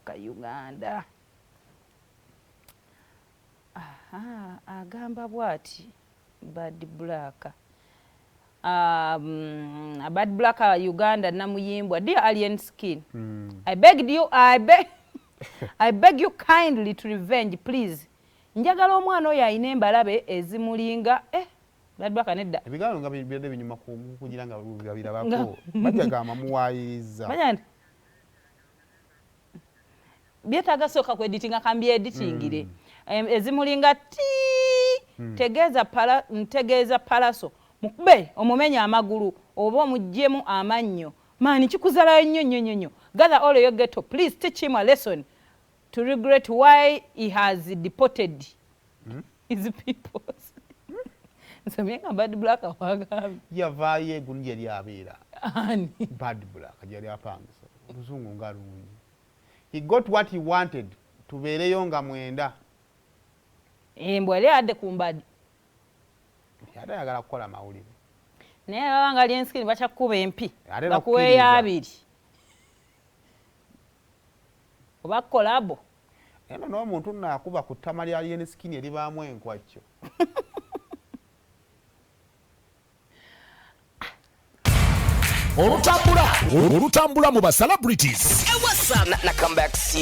Black Uganda. Aha, agamba bwati Bad Black. Bad Black Uganda Namuyimbwa, dear Alien Skin. I begged you, I beg you kindly to revenge, please. Njagala omwana oyo alina embalabe ezimulinga Bad Black nedda. Ebigambo nga bibadde binyuma kugira nga babirabako bajja gamba muwaayiriza. Manya byetaaga sooka kweditinga kambyeditingire. Ezimulinga ti tegeeza pala, ntegeeza Palaso mukube omumenye amagulu oba omuggyemu amannyo maani kikuzalayo nnyo nnyo nnyo nnyo. Gather all your ghetto, please teach him a lesson to regret why he has deported his people. Nsomye nga Bad Black wagambye. Yavaayo egundi gyali abeera. Ani? Bad Black gyali apangisa oluzungu nga lungi. He got what he wanted, tubeereyo nga 9. Embwa yali adde ku mbadi. Ate ayagala kukola mawulire. Naye baba nga Alien Skin bakyakuba empi. Ate bakuweeyo n'okukkiriza. 2 oba collabo. Eno n'omuntu nno akuba ku ttama lya Alien Skin eribaamu enkwacyo. Olutambula olutambula mu ba celebrities. Hey, what's up? Na, na come back, see.